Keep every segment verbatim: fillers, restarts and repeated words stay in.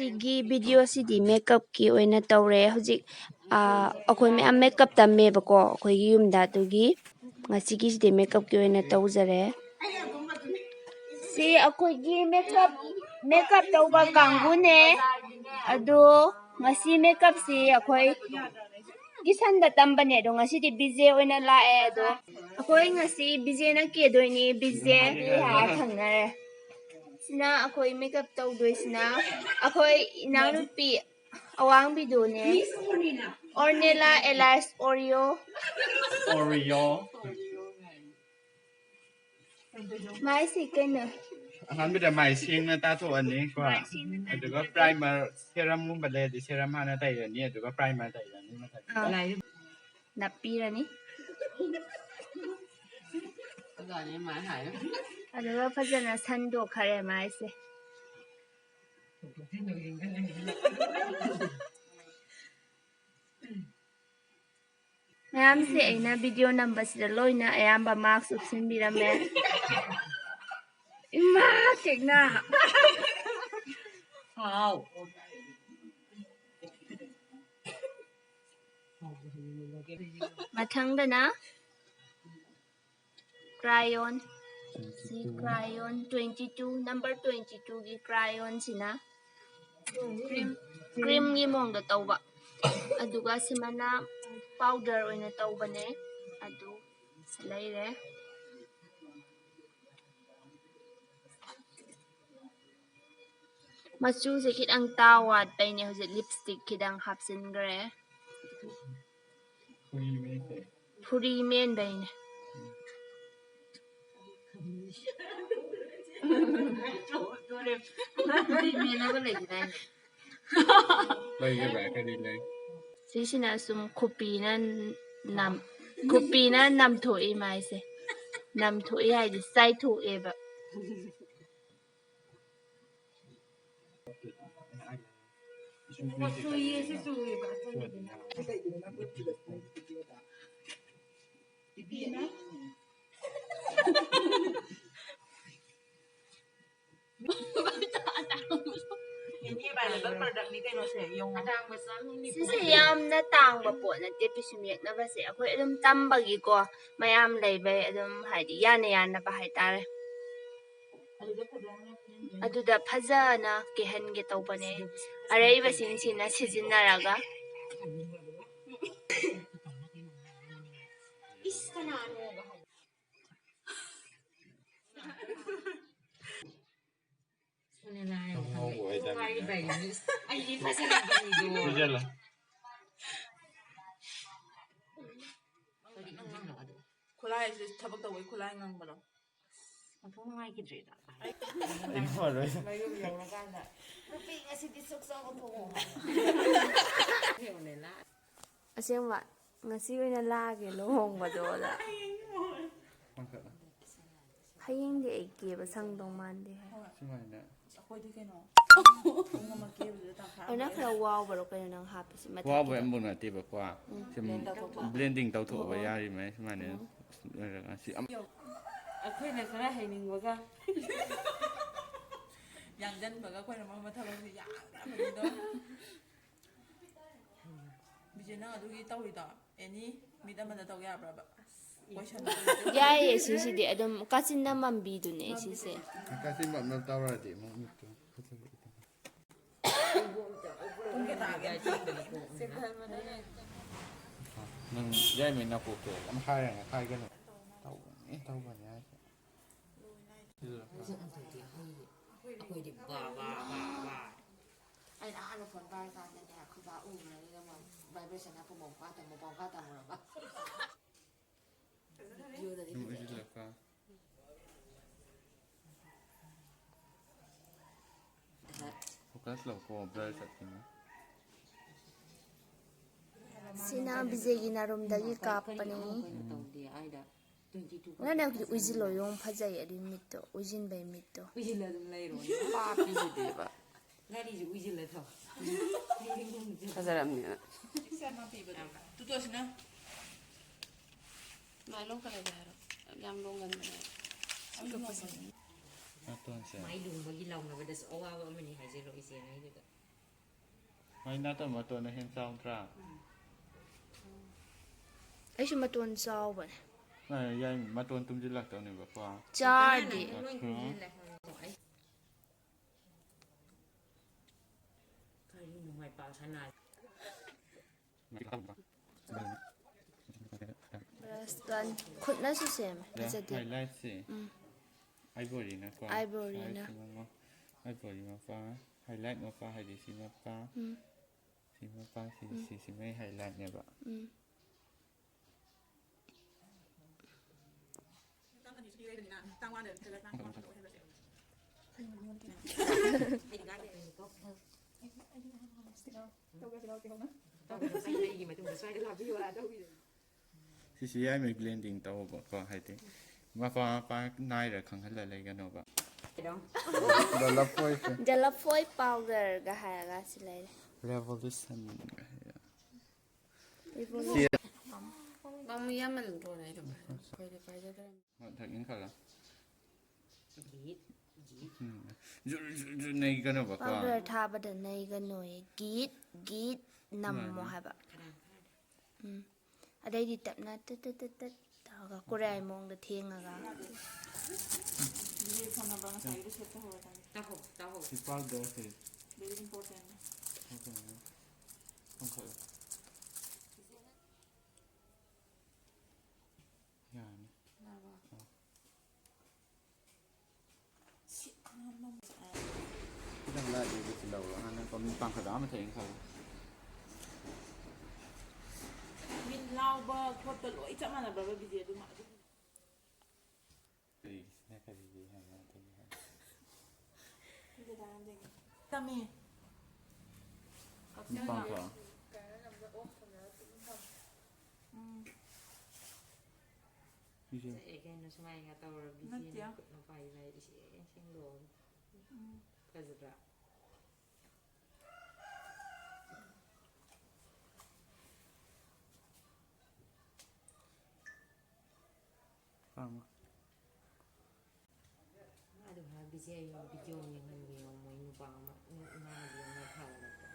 ꯑꯩꯒꯤ ꯚꯤꯗꯤꯑꯣꯁꯤꯗꯤ ꯃꯦꯀꯞꯀꯤ ꯑꯣꯏꯅ ꯇꯧꯔꯦ꯫ ꯍꯧꯖꯤꯛ, ꯑꯥ, ꯑꯩꯈꯣꯏ ꯃꯌꯥꯝ ꯃꯦꯀꯞ ꯇꯝꯃꯦꯕꯀꯣ ꯑꯩꯈꯣꯏꯒꯤ ꯌꯨꯝꯗ, ꯑꯗꯨꯒꯤ ꯉꯁꯤꯒꯤꯁꯤꯗꯤ ꯃꯦꯀꯞꯀꯤ ꯑꯣꯏꯅ ꯇꯧꯖꯔꯦ꯫ ꯁꯤ ꯑꯩꯈꯣꯏꯒꯤ ꯃꯦꯀꯞ, ꯃꯦꯀꯞ ꯇꯧꯕ ꯀꯥꯡꯕꯨꯅꯦ꯫ ꯑꯗꯣ ꯉꯁꯤ ꯃꯦꯀꯞꯁꯤ ꯑꯩꯈꯣꯏ ꯀꯤꯁꯟꯗ ꯇꯝꯕꯅꯦ, ꯑꯗꯣ ꯉꯁꯤꯗꯤ ꯕꯤꯖꯦ ꯑꯣꯏꯅ ꯂꯥꯛꯑꯦ꯫ ꯑꯗꯣ ꯑꯩꯈꯣꯏ ꯉꯁꯤ ꯕꯤꯖꯦꯅ ꯀꯦꯗꯣꯏꯅꯤ, ꯕꯤꯖꯦ ꯍꯥꯏꯔ ꯈꯪꯅꯔꯦ꯫ ꯁꯤꯅ ꯑꯩꯈꯣꯏ ꯃꯦꯀꯞ ꯇꯧꯗꯣꯏꯁꯤꯅ ꯑꯩꯈꯣꯏ ꯏꯅꯥꯎꯅꯨꯄꯤ ꯑꯋꯥꯡꯕꯤꯗꯨꯅꯦ, ꯑꯣꯔꯅꯦꯂꯥ ꯑꯦꯂꯥꯏꯁ ꯑꯣꯔꯤꯌꯣ꯫ Oreo. ꯃꯥꯏꯁꯤ ꯀꯩꯅꯣ? ꯑꯍꯥꯟꯕꯗ ꯃꯥꯏ ꯁꯦꯡꯅ ꯇꯥꯊꯣꯛꯑꯅꯤ ꯀꯣ꯫ ꯃꯥꯏ ꯁꯦꯡꯅ ꯇꯥꯊꯣꯛꯑꯅꯤ꯫ ꯑꯗꯨꯒ ꯄ꯭ꯔꯥꯏꯃꯔ, ꯁꯦꯔꯝꯒꯨꯝꯕ ꯂꯩꯔꯗꯤ ꯁꯦꯔꯝ ꯍꯥꯟꯅ ꯇꯩꯔꯅꯤ, ꯑꯗꯨꯒ ꯄ꯭ꯔꯥꯏꯃꯔ ꯇꯩꯔꯅꯤ ꯃꯊꯛꯇ꯫ ꯑꯥ꯫ ꯅꯞꯄꯤꯔꯅꯤ꯫ ꯑꯗꯨꯒ ꯐꯖꯅ ꯁꯟꯗꯣꯛꯈꯔꯦ ꯃꯥꯏꯁꯦ꯫ ꯃꯌꯥꯝꯁꯦ ꯑꯩꯅ ꯚꯤꯗꯤꯑꯣ ꯅꯝꯕꯁꯤꯗ ꯂꯣꯏꯅ ꯑꯌꯥꯝꯕ ꯃꯥꯛꯁ ꯎꯞꯁꯤꯟꯕꯤꯔꯝꯃꯦ꯫ ꯏꯃꯥ ꯀꯦꯛꯅ꯫ ꯍꯥꯎ꯫ ꯃꯊꯪꯗꯅ ꯀ꯭ꯔꯥꯌꯣꯟ꯫ ꯁꯤ crayon twenty two, number twenty ꯇꯨꯒꯤ ꯀ꯭ꯔꯥꯌꯣꯟꯁꯤꯅ ꯀ꯭ꯔꯤꯝ, ꯀ꯭ꯔꯤꯝꯒꯤ ꯃꯑꯣꯡꯗ ꯇꯧꯕ꯫ ꯑꯗꯨꯒ ꯁꯤꯃꯅ ꯄꯥꯎꯗꯔ ꯑꯣꯏꯅ ꯇꯧꯕꯅꯦ꯫ ꯑꯗꯨ ꯂꯩꯔꯦ꯫ ꯃꯆꯨꯁꯦ ꯈꯤꯇꯪ ꯇꯥ ꯋꯥꯠꯄꯩꯅꯦ꯫ ꯍꯧꯖꯤꯛ ꯂꯤꯞꯁꯇꯤꯛ ꯈꯤꯇꯪ ꯍꯥꯞꯆꯤꯟꯈ꯭ꯔꯦ꯫ ꯐꯨꯔꯤ ꯃꯦꯟꯕꯩꯅꯦ꯫ ꯂꯩꯒꯗ꯭ꯔꯥ? ꯀꯔꯤ ꯂꯩ? ꯁꯤꯁꯤꯅ ꯁꯨꯝ ꯈꯨꯄꯤꯅ ꯅꯝ-, ꯈꯨꯄꯤꯅ ꯅꯝꯊꯣꯛꯏ ꯃꯥꯏꯁꯦ꯫ ꯅꯝꯊꯣꯛꯏ ꯍꯥꯏꯗꯤ ꯆꯥꯏꯊꯣꯛꯑꯦꯕ꯫ ꯄ꯭ꯔꯗꯛꯅꯤ ꯀꯩꯅꯣꯁꯦ, ꯌꯦꯡꯉꯣ꯫ ꯁꯤꯁꯦ ꯌꯥꯝꯅ ꯇꯥꯡꯕ ꯄꯣꯠ ꯅꯠꯇꯦ, ꯄꯤꯁꯨꯝ ꯌꯦꯛꯅꯕꯁꯦ꯫ ꯑꯩꯈꯣꯏ ꯑꯗꯨꯝ ꯇꯝꯕꯒꯤꯀꯣ, ꯃꯌꯥꯝ ꯂꯩꯕꯩ ꯑꯗꯨꯝ, ꯍꯥꯏꯗꯤ, ꯌꯥꯅ ꯌꯥꯅꯕ ꯍꯥꯏꯇꯥꯔꯦ꯫ ꯑꯗꯨꯗ ꯐꯖꯅ ꯀꯦꯍꯟꯒꯦ ꯇꯧꯕꯅꯦ, ꯑꯔꯩꯕꯁꯤꯡꯁꯤꯅ ꯁꯤꯖꯤꯟꯅꯔꯒ꯫ ꯏꯁ, ꯀꯅꯥꯅꯣ? ꯈꯨꯠꯂꯥꯏꯁꯦ ꯊꯕꯛ ꯇꯧꯕꯩ ꯈꯨꯠꯂꯥꯏ ꯉꯪꯕꯗꯣ꯫ ꯑꯣꯟꯊꯣꯛ ꯅꯨꯡꯉꯥꯏꯈꯤꯗ꯭ꯔꯦꯗ꯫ ꯃꯌꯨꯝ ꯌꯧꯔꯀꯥꯟꯗ, "ꯅꯨꯄꯤ, ꯉꯁꯤꯗꯤ ꯁꯨꯛ ꯆꯥꯎꯕ ꯊꯣꯡꯉꯣ" ꯍꯥꯏꯕ꯫ ꯑꯁꯦꯡꯕ, ꯉꯁꯤ ꯑꯣꯏꯅ ꯂꯥꯛꯑꯒꯦ ꯂꯨꯍꯣꯡꯕꯗꯣꯗ꯫ ꯍꯌꯦꯡꯗꯤ ꯑꯩ ꯀꯦꯕ ꯁꯪꯗꯧ ꯃꯥꯟꯗꯦ ꯍꯥꯏ꯫ ꯁꯨꯃꯥꯏꯅ꯫ ꯑꯩꯈꯣꯏꯗꯤ ꯀꯩꯅꯣ, ꯄꯨꯡ ꯑꯃ ꯀꯦꯕꯗꯨꯗ ꯇꯪꯈꯥꯏ ꯑꯃ ꯑꯗꯨꯅ ꯈꯔ ꯋꯥꯎꯕꯔꯣ ꯀꯩꯅꯣ ꯅꯪ ꯍꯥꯞꯄꯤꯁꯤ ꯃꯊꯛꯀꯤꯗꯣ? ꯋꯥꯎꯕ ꯑꯃꯐꯥꯎ ꯅꯠꯇꯦꯕꯀꯣ꯫ ꯎꯝ꯫ ꯁꯨꯝ blend ꯇꯧꯊꯣꯛꯄ꯫ Blending ꯇꯧꯊꯣꯛꯑꯕ ꯑꯣ꯫ ꯌꯥꯔꯤꯃꯩ ꯁꯨꯃꯥꯏꯅ꯫ ꯎꯝ꯫ ꯂꯣꯏꯔꯒ ꯁꯤ ꯑꯃ ꯑꯩꯈꯣꯏꯅ ꯈꯔ ꯍꯩꯅꯤꯡꯕꯒ꯫ ꯌꯥꯡꯖꯟꯕꯒ ꯑꯩꯈꯣꯏꯅ ꯃꯔꯝ ꯊꯕꯛꯁꯦ ꯌꯥꯝꯅ ꯍꯩꯅꯤꯡꯗꯕ꯫ ꯕꯤꯖꯦ, ꯅꯪ ꯑꯗꯨꯒꯤ ꯇꯧꯔꯤꯗꯣ ꯑꯦꯅꯤ ꯃꯤꯠ ꯑꯃꯗ ꯇꯧ ꯌꯥꯕ꯭ꯔꯕ? ꯀꯣꯏꯁꯟ꯫ ꯌꯥꯏꯌꯦ, ꯁꯤꯁꯤꯗꯤ ꯑꯗꯨꯝ ꯀꯥꯆꯤꯟꯅ ꯃꯝꯕꯤꯗꯨꯅꯦ ꯁꯤꯁꯦ꯫ ꯀꯥꯆꯤꯟ ꯃꯝꯅ ꯇꯧꯔꯗꯤ ꯑꯃꯨꯛ ꯃꯤꯠꯇꯣ ꯐꯖꯕ ꯈꯤꯇꯪ꯫ ꯄꯨꯡ ꯀꯌꯥ ꯇꯥꯒꯦ? ꯅꯪ ꯌꯥꯏꯃꯩ ꯅꯀꯣꯛꯇꯣ ꯌꯥꯝ ꯍꯥꯏꯔꯦꯅꯦ, ꯍꯥꯏꯒꯅꯨ꯫ ꯇꯧꯕꯅꯤ, ꯇꯧꯕꯅꯤ ꯍꯥꯏꯁꯦ꯫ ꯃꯁꯛ ꯃꯇꯧꯗꯤ ꯍꯩꯌꯦ꯫ ꯑꯩꯈꯣꯏꯗꯤ ꯕꯥ, ꯕꯥ, ꯕꯥ, ꯕꯥ꯫ ꯑꯩꯅ ꯑꯍꯥꯟꯕ ꯐꯣꯟ ꯄꯥꯏꯔꯀꯥꯟꯗꯅꯦ, ꯑꯩꯈꯣꯏ ꯕꯥ ꯎꯈ꯭ꯔꯅꯤꯅ ꯃꯥ vibration ꯍꯥꯞꯄ ꯃꯄꯥ ꯇꯝꯃꯨ, ꯄꯥꯎꯈꯥ ꯇꯝꯃꯨꯔꯕ꯫ Videoꯗꯗꯤ ꯁꯨꯝ ꯐꯖꯩ꯫ ꯎꯏꯁꯤꯜꯂꯛꯄ꯫ Focus ꯂꯧꯀꯣ, blur ꯆꯠꯈꯤꯅꯤ꯫ ꯁꯤꯅ ꯕꯤꯖꯦꯒꯤ ꯅꯥꯔꯨꯝꯗꯒꯤ ꯀꯥꯞꯄꯅꯤ꯫ ꯀꯩꯅꯣ ꯇꯧꯗꯦ ꯍꯥꯏꯗ꯫ ꯅꯪ ꯅꯪꯗꯤ ꯎꯏꯁꯤꯜꯂꯣ, ꯌꯣꯡ ꯐꯖꯩ ꯑꯗꯨꯏ ꯃꯤꯠꯇꯣ, ꯎꯏꯁꯤꯟꯕꯩ ꯃꯤꯠꯇꯣ꯫ ꯎꯏꯁꯤꯜꯂ ꯑꯗꯨꯝ ꯂꯩꯔꯣ꯫ ꯄꯥꯞꯄꯤꯁꯤꯗꯤꯕ꯫ ꯉꯥꯔꯤꯁꯨ ꯎꯏꯁꯤꯜꯂ ꯊꯝ꯫ ꯐꯖꯔꯝꯅꯤꯅ꯫ ꯇꯨꯇꯣꯁꯤꯅ꯫ ꯁꯨꯃꯥꯏꯅ ꯂꯣꯡꯈꯠꯂꯒꯦ ꯍꯥꯏꯔꯣ? ꯌꯥꯝ ꯂꯣꯡꯒꯟꯕꯅꯦ꯫ ꯅꯥꯇꯣꯟꯁꯦ꯫ ꯃꯥꯏ ꯂꯨꯝꯕꯒꯤ ꯂꯥꯎꯅꯕꯗꯁꯨ ꯑꯋꯥꯕ ꯑꯃꯅꯤ ꯍꯥꯏꯖꯔꯣ ꯏꯆꯦ ꯅꯪꯒꯤꯗꯣ꯫ ꯃꯥꯏ ꯅꯥꯇꯣꯟ ꯃꯇꯣꯟꯅ ꯍꯦꯟ ꯆꯥꯎꯗ꯭ꯔꯥ? ꯑꯩꯁꯨ ꯃꯇꯣꯟ ꯆꯥꯎꯕꯅꯦ꯫ ꯃꯥ ꯌꯥꯏ, ꯃꯇꯣꯟ ꯇꯨꯝꯁꯤꯜꯂꯛꯇꯧꯅꯦꯕꯀꯣ꯫ ꯆꯥꯔꯗꯤ꯫ ꯀꯔꯤꯅꯣ ꯃꯥꯏ ꯄꯥꯛ ꯁꯅꯥ꯫ ꯕ꯭ꯔꯁꯀ ꯈꯨꯠꯅꯁꯨ ꯁꯦꯝꯃꯦ꯫ ꯐꯖꯗꯦ꯫ ꯍꯥꯏꯂꯥꯏꯠꯁꯦ ꯎꯝ꯫ ꯑꯥꯏꯕꯣꯔꯤꯅꯀꯣ꯫ ꯑꯥꯏꯕꯣꯔꯤꯅ꯫ ꯁꯥꯏꯁꯤꯅꯀꯣ꯫ ꯑꯥꯏꯕꯣꯔꯤ ꯃꯄꯥ, ꯍꯥꯏꯂꯥꯏꯠ ꯃꯄꯥ ꯍꯥꯏꯗꯤ ꯁꯤ ꯃꯄꯥ꯫ ꯎꯝ꯫ ꯁꯤ ꯃꯄꯥ ꯁꯤ ꯁꯤꯁꯤꯃꯩ ꯍꯥꯏꯂꯥꯏꯠꯅꯦꯕ꯫ ꯎꯝ꯫ ꯑꯩꯒꯤ ꯃꯇꯨꯡꯗ ꯁ꯭ꯋꯥꯏꯗ ꯂꯥꯛꯄꯤꯌꯨ ꯍꯥꯏꯔ ꯇꯧꯕꯤꯔꯅꯤ꯫ ꯁꯤꯁꯤ ꯌꯥꯏꯃꯩ ꯕ꯭ꯂꯦꯟꯗꯤꯡ ꯇꯧꯕꯀꯣ, ꯍꯥꯏꯗꯤ ꯃꯄꯥ ꯃꯄꯥ ꯅꯥꯏꯔ ꯈꯪꯍꯜꯂ ꯂꯩꯒꯅꯣꯕ꯫ ꯀꯩꯗꯧ? ꯗ ꯂꯐꯣꯏꯁꯦ꯫ ꯗ ꯂꯐꯣꯏ ꯄꯥꯎꯗꯔꯒ ꯍꯥꯏꯔꯒ ꯁꯤ ꯂꯩꯔꯦ꯫ ꯔꯦꯚꯣꯂꯨꯁꯟ꯫ ꯔꯤꯕꯣꯂꯨꯁꯟ꯫ ꯃꯃꯨ ꯌꯥꯝꯃꯟꯗ꯭ꯔꯣꯅꯦ ꯑꯩꯗꯣ? ꯑꯩꯈꯣꯏꯗꯤ ꯄꯥꯏꯖꯗ꯭ꯔꯕꯅꯤ꯫ ꯍꯣꯏ, ꯊꯛ ꯏꯟꯈꯠꯂꯣ꯫ ꯒꯤꯠ ꯒꯤꯠ꯫ ꯎꯝ꯫ ꯖꯨꯔ ꯖꯨꯔ ꯖꯨꯔ ꯅꯩꯒꯅꯣꯕꯀꯣ꯫ ꯄꯥꯎꯗꯔ ꯊꯥꯕꯗ ꯅꯩꯒꯅꯣꯌꯦ꯫ ꯒꯤꯠ ꯒꯤꯠ ꯅꯝꯃꯣ ꯃꯥꯅꯤ꯫ ꯍꯥꯏꯕ꯫ ꯈꯔ ꯈꯔ꯫ ꯎꯝ꯫ ꯑꯗꯩꯗꯤ ꯇꯞꯅ ꯇꯠ ꯇꯠ ꯇꯠ ꯇꯠ ꯇꯧꯔꯒ ꯀꯨꯔꯥꯏ ꯃꯑꯣꯡꯗ ꯊꯦꯡꯉꯒ꯫ ꯕꯤꯖꯦ ꯐꯣꯟ ꯅꯝꯕꯔ ꯉꯁꯥꯏꯒꯤꯗꯣ ꯁꯦꯚ ꯇꯧꯍꯧꯔꯗꯝꯅꯤ꯫ ꯇꯧꯍꯧ ꯇꯧꯍꯧ꯫ ꯁꯤ ꯄꯥꯎꯗꯔꯁꯦ꯫ Very important. ꯀꯩꯅꯣ? ꯑꯣꯟꯊꯣꯛꯑꯦ꯫ ꯌꯥꯔꯅꯤ꯫ ꯈꯤꯇꯪ ꯂꯥꯛꯑꯦ, ꯑꯗꯨꯁꯨ ꯂꯧꯔꯣ꯫ ꯍꯥꯟꯅ ꯃꯤ ꯄꯥꯡꯈꯠꯂꯛꯑ ꯃꯊꯛ ꯏꯪꯈꯠꯂꯣ꯫ ꯃꯤꯠ ꯂꯥꯎꯕ ꯈꯣꯠꯄ ꯂꯣꯏ ꯆꯞ ꯃꯥꯟꯅꯕ꯭ꯔꯕ ꯕꯤꯖꯦ ꯑꯗꯨꯃ ꯑꯗꯨꯝ? ꯀꯔꯤꯒꯤꯁꯤꯅ ꯀꯔꯤꯒꯤ ꯍꯥꯏꯅ ꯑꯗꯨꯒꯤ ꯍꯥꯏ꯫ ꯇꯝꯃꯤ꯫ ꯃꯤ ꯄꯥꯡꯈꯠꯂꯛꯑꯣ꯫ ꯎꯝ꯫ ꯁꯤꯁꯦ꯫ ꯆꯠꯑꯦ ꯀꯩꯅꯣ ꯁꯨꯃꯥꯏꯅ ꯇꯧꯔ ꯅꯠꯇꯦ꯫ ꯕꯤꯖꯦꯅ ꯈꯨꯠꯅ ꯄꯥꯏꯕ ꯍꯥꯏ ꯏꯁꯦꯡ ꯁꯦꯡꯗꯣꯛꯑꯒ꯫ ꯎꯝ꯫ ꯐꯖꯗ꯭ꯔꯥ? ꯄꯥꯡꯉꯣ꯫ ꯑꯗꯨ ꯍꯥꯏꯔ ꯕꯤꯖꯦ ꯑꯩ ꯚꯤꯗꯤꯑꯣ ꯑꯃ ꯌꯦꯡꯍꯟꯕꯤꯌꯣ, ꯃꯣꯏ ꯅꯨꯄꯥ ꯑꯃ ꯏꯃꯥꯟꯅꯕꯤ ꯑꯃꯅ ꯊꯥꯒꯠꯂꯛꯄ꯫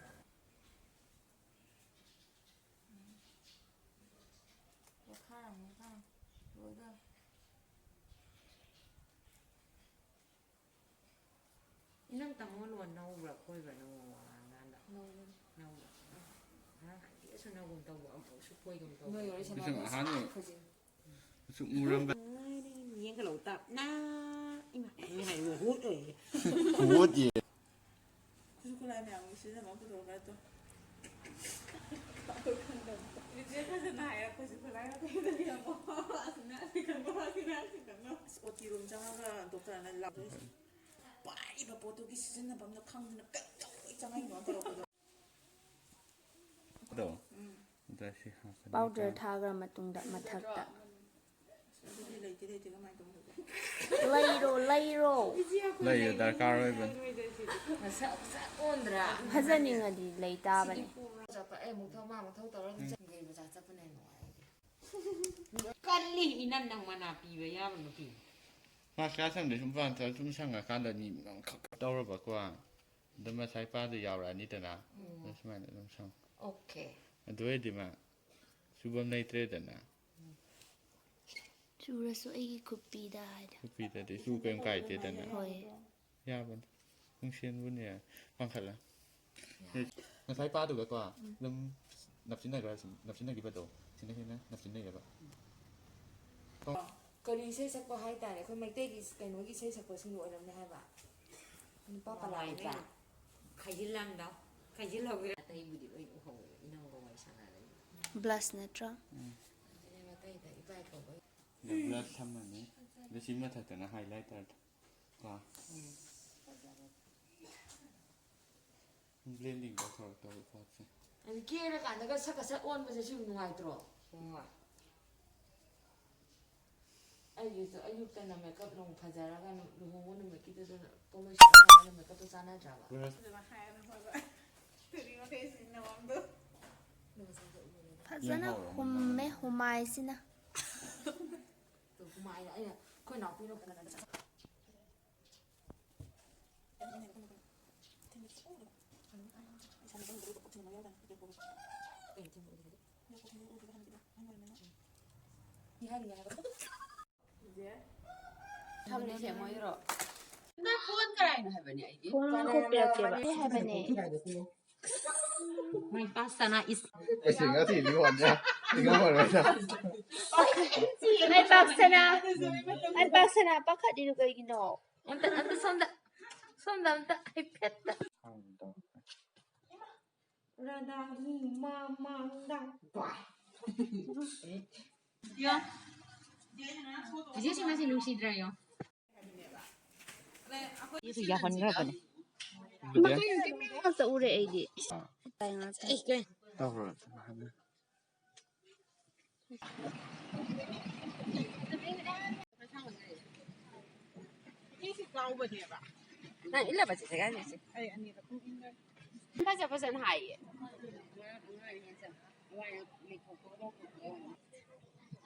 ꯅꯪ ꯋꯥ ꯉꯥꯡꯀꯥꯟꯗ ꯅꯧꯕꯅꯦ꯫ ꯅꯧꯕ꯫ ꯉꯔꯥꯡ ꯍꯥꯏꯗꯤ ꯑꯁꯨ ꯅꯧꯒꯨꯝ ꯇꯧꯕ ꯑꯃꯨꯛꯁꯨ ꯀꯣꯏꯒꯨꯝ ꯇꯧꯕ꯫ ꯅꯣꯏ ꯋꯥꯔꯤ ꯁꯥꯟꯅꯕ ꯏꯁꯨꯡ ꯑꯍꯥꯟꯕ ꯈꯨꯖꯤꯟ꯫ ꯁꯨꯝ ꯎꯔꯝꯕ꯫ ꯌꯦꯡꯒ ꯂꯧ ꯇꯞꯅ꯫ ꯏꯃꯥ ꯃꯤ ꯍꯥꯏꯕ ꯍꯨꯠ ꯑꯣꯏꯌꯦ꯫ ꯍꯨꯠ ꯌꯦ꯫ ꯈꯨꯠꯁꯨ ꯈꯨꯠꯂꯥꯏ ꯃꯌꯥꯝꯒꯤ ꯁꯤꯖꯤꯟꯅꯕ ꯄꯨꯊꯣꯔꯛꯄ ꯅꯠꯇ꯭ꯔꯣ? ꯑꯩꯈꯣꯏ ꯈꯪꯗꯕꯗꯣ꯫ ꯏꯆꯦ ꯐꯖꯅ ꯍꯥꯏꯔꯦ, ꯈꯨꯠꯁꯨ ꯈꯨꯠꯂꯥꯏ ꯃꯈꯩꯗꯣ ꯌꯦꯡꯉꯣ꯫ ꯑꯁꯤꯅ ꯑꯁꯤ ꯈꯪꯉꯣ, ꯑꯁꯤꯅ ꯑꯁꯤ ꯈꯪꯉꯣ꯫ ꯑꯁ, ꯑꯣ ꯇꯤ ꯔꯨꯝ ꯆꯪꯉꯒ ꯗꯣꯛꯇꯔꯅ ꯂꯥꯎꯗꯣꯏꯁꯦ꯫ ꯄꯥꯏꯔꯤꯕ ꯄꯣꯠꯇꯨꯒꯤ ꯁꯤꯖꯤꯟꯅꯐꯝꯗꯣ ꯈꯪꯗꯅ ꯀꯩꯗꯧꯕꯩ ꯆꯪꯉꯛꯏꯅꯣ ꯇꯧꯔꯛꯄꯗꯣ꯫ ꯑꯗꯣ, ꯎꯝ꯫ ꯑꯗ ꯁꯤ ꯍꯥꯞꯀꯅꯤ꯫ ꯄꯥꯎꯗꯔ ꯊꯥꯈ꯭ꯔ ꯃꯇꯨꯡꯗ ꯃꯊꯛꯇ꯫ ꯑꯗꯨꯗꯤ ꯂꯩꯇꯦ, ꯂꯩꯇꯦ, ꯀꯃꯥꯏꯅ ꯇꯧꯕꯅꯣ? ꯂꯩꯔꯣ, ꯂꯩꯔꯣ꯫ ꯂꯩꯌꯣ, ꯗꯔꯀꯥꯔ ꯑꯣꯏꯕꯅꯤ꯫ ꯃꯁꯛ ꯃꯁꯛ ꯑꯣꯟꯗ꯭ꯔꯥ? ꯐꯖꯅꯤꯡꯉꯗꯤ ꯂꯩ ꯇꯥꯕꯅꯤ꯫ ꯆꯠꯄ ꯑꯩ ꯑꯃꯨꯛ ꯊꯧ, ꯃꯥ ꯑꯃꯨꯛ ꯊꯧ ꯇꯧꯔ ꯑꯗꯨꯝ ꯆꯠ-, ꯒꯥꯔꯤ ꯃꯆꯥ ꯆꯠꯄꯅ ꯍꯦꯟꯅ ꯅꯨꯡꯉꯥꯏ ꯑꯩꯗꯤ꯫ ꯀꯜꯂꯤ ꯏꯅꯝ, ꯅꯪ ꯃꯅꯥ ꯄꯤꯕ ꯌꯥꯕ ꯅꯨꯄꯤ꯫ ꯃꯥ ꯀ꯭ꯂꯥꯁ ꯑꯃꯗꯤ ꯁꯨꯝ ꯄꯥꯟ ꯊꯣꯛꯑ ꯁꯨꯝ ꯁꯪꯉꯀꯥꯟꯗ ꯃꯤ ꯃꯌꯥꯝ ꯈꯛ ꯈꯛ ꯇꯧꯔꯕꯀꯣ꯫ ꯑꯗꯨꯝ ꯃꯁꯥꯏ ꯄꯥꯗꯨ ꯌꯥꯎꯔꯛꯑꯅꯤꯗꯅ꯫ ꯎꯝ꯫ ꯑꯗꯨ ꯁꯨꯃꯥꯏꯅ ꯑꯗꯨꯝ ꯁꯪ-, ꯑꯣꯀꯦ꯫ ꯑꯗꯨ ꯑꯣꯏꯔꯗꯤ ꯃꯥ ꯁꯨꯐꯝ ꯂꯩꯇ꯭ꯔꯦꯗꯅ꯫ ꯆꯨꯔꯁꯨ ꯑꯩꯒꯤ ꯈꯨꯠꯄꯤꯗ ꯍꯥꯏꯗꯣ꯫ ꯈꯨꯠꯄꯤꯗꯗꯤ ꯆꯨ ꯀꯩꯝ ꯀꯥꯏꯗꯦꯗꯅ꯫ ꯍꯣꯏ꯫ ꯌꯥꯕꯅꯤ꯫ ꯈꯣꯡꯁꯦꯟꯕꯨꯅꯦ ꯄꯥꯡꯈꯠꯂ꯫ ꯉꯁꯥꯏ ꯄꯥꯗꯨꯒꯀꯣ, ꯎꯝ꯫ ꯑꯗꯨꯝ ꯅꯞꯁꯤꯟꯅꯈ꯭ꯔ ꯁꯤꯅꯤ꯫ ꯅꯞꯁꯤꯟꯅꯈꯤꯕꯗꯣ ꯁꯤꯅ ꯍꯦꯟꯅ ꯅꯞꯁꯤꯟꯅꯩꯌꯦꯕ꯫ ꯀꯔꯤ ꯏꯁꯩ ꯁꯛꯄ ꯍꯥꯏꯇꯥꯔꯦ? ꯑꯩꯈꯣꯏ ꯃꯩꯇꯩꯒꯤ ꯀꯩꯅꯣꯒꯤ ꯏꯁꯩ ꯁꯛꯄꯁꯤꯡꯗꯣ ꯑꯣꯏꯔꯝꯅꯤ ꯍꯥꯏꯕ꯫ ꯅꯨꯄꯥ ꯄꯂꯥꯒꯤꯗ꯫ ꯈꯥꯏꯖꯤꯜꯂꯝꯗꯣ꯫ ꯈꯥꯏꯖꯤꯜꯍꯧꯒꯦꯔꯥ? ꯑꯇꯩꯕꯨꯗꯤ ꯂꯣꯏ ꯎꯍꯧꯋꯦꯕ, ꯏꯅꯝꯒ ꯋꯥꯔꯤ ꯁꯥꯟꯅꯔꯦ꯫ ꯕ꯭ꯂꯁ ꯅꯠꯇ꯭ꯔꯣ? ꯎꯝ꯫ ꯑꯗꯨꯅꯦ ꯃꯇꯩꯗ ꯏꯄꯥ ꯏꯄꯨꯒ꯫ ꯕ꯭ꯂꯁ ꯊꯝꯃꯅꯤ꯫ ꯑꯗꯨ ꯁꯤ ꯃꯊꯛꯇꯅ highlighter ꯀꯣ꯫ ꯎꯝ꯫ Blending ꯇꯧꯊꯣꯔꯛꯇꯧꯕ ꯄꯣꯠꯁꯦ꯫ ꯑꯗꯨ ꯀꯦꯔꯀꯥꯟꯗꯒ ꯁꯛꯀ ꯁꯛ ꯑꯣꯟꯕꯁꯦ ꯁꯤ ꯅꯨꯡꯉꯥꯏꯇ꯭ꯔꯣ? ꯍꯣꯏ꯫ ꯑꯩꯒꯤꯁꯨ ꯑꯌꯨꯛꯇꯅ ꯃꯦꯀꯞ ꯅꯨꯡ ꯐꯖꯔꯒ ꯂꯨꯍꯣꯡꯕ ꯅꯨꯃꯤꯠꯀꯤꯗꯨꯗꯅ ꯄꯣꯠꯂꯣꯏ ꯁꯦꯠꯂꯀꯥꯟꯗ ꯃꯦꯀꯞꯇꯣ ꯆꯥꯟꯅꯗ꯭ꯔꯕ? ꯕ꯭ꯔꯁ꯫ ꯑꯗꯨꯅ ꯍꯥꯏꯔꯒ ꯍꯣꯏꯕ꯫ ꯇꯨꯔꯤ ꯃꯈꯩ ꯁꯤꯖꯤꯟꯅꯐꯝꯗꯣ꯫ ꯐꯖꯅ ꯌꯦꯡꯍꯧꯔꯣ, ꯍꯨꯝꯃꯦ, ꯃꯨꯟꯅ꯫ ꯍꯨꯃꯥꯏꯁꯤꯅ꯫ ꯑꯗꯨ ꯍꯨꯃꯥꯏꯗꯣ ꯑꯩꯅ, ꯑꯩꯈꯣꯏ ꯏꯅꯥꯎꯄꯤꯅ ꯐꯖꯅ ꯊꯝꯅꯤꯁꯦ ꯃꯣꯏꯔꯣ? ꯅꯪ ꯐꯣꯟ ꯀꯗꯥꯏꯅꯣ ꯍꯥꯏꯕꯅꯦ ꯑꯩꯗꯤ꯫ ꯐꯣꯟ ꯑꯃꯈꯛ ꯄꯤꯔꯛꯀꯦꯕ꯫ ꯍꯥꯏꯕꯅꯦ꯫ ꯃꯥꯏ ꯄꯥꯛꯁꯅꯥ ꯏꯁ꯫ ꯑꯩꯁꯦ ꯉꯁꯤꯗꯤ ꯍꯣꯟꯗ꯭ꯔꯦ꯫ ꯏꯉꯝ ꯍꯣꯟꯗ꯭ꯔꯦ꯫ ꯃꯥꯏ ꯄꯥꯛꯁꯅꯥ꯫ ꯃꯥꯏ ꯄꯥꯛꯁꯅꯥ ꯄꯥꯈꯠꯂꯤꯗꯨ ꯀꯩꯒꯤꯅꯣ? ꯑꯝꯇ ꯑꯝꯇ ꯁꯣꯝꯗ ꯁꯣꯝꯗ ꯑꯝꯇ iPad ꯇ꯫ ꯔꯙꯥꯒꯤ ꯃꯃꯥꯡꯗ꯫ ꯌꯣ꯫ ꯆꯤꯆꯦ ꯁꯤ ꯃꯁꯤ ꯅꯨꯡꯁꯤꯗ꯭ꯔꯥ ꯌꯣ꯫ ꯁꯤꯁꯨ ꯌꯥꯎꯍꯟꯈ꯭ꯔꯕꯅꯦ꯫ ꯃꯈꯩ ꯀꯦꯃꯦꯔꯥ ꯉꯥꯛꯇ ꯎꯔꯦ ꯑꯩꯗꯤ꯫ ꯇꯥꯏ ꯉꯥꯛꯇ꯫ ꯅꯪ ꯏꯜꯂꯕ ꯆꯤꯆꯦ ꯀꯥꯏ ꯆꯠꯁꯦ? ꯐꯖ ꯐꯖꯅ ꯍꯥꯏꯌꯦ꯫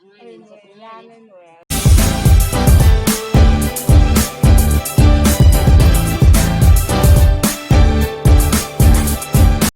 ꯑꯉꯥꯡ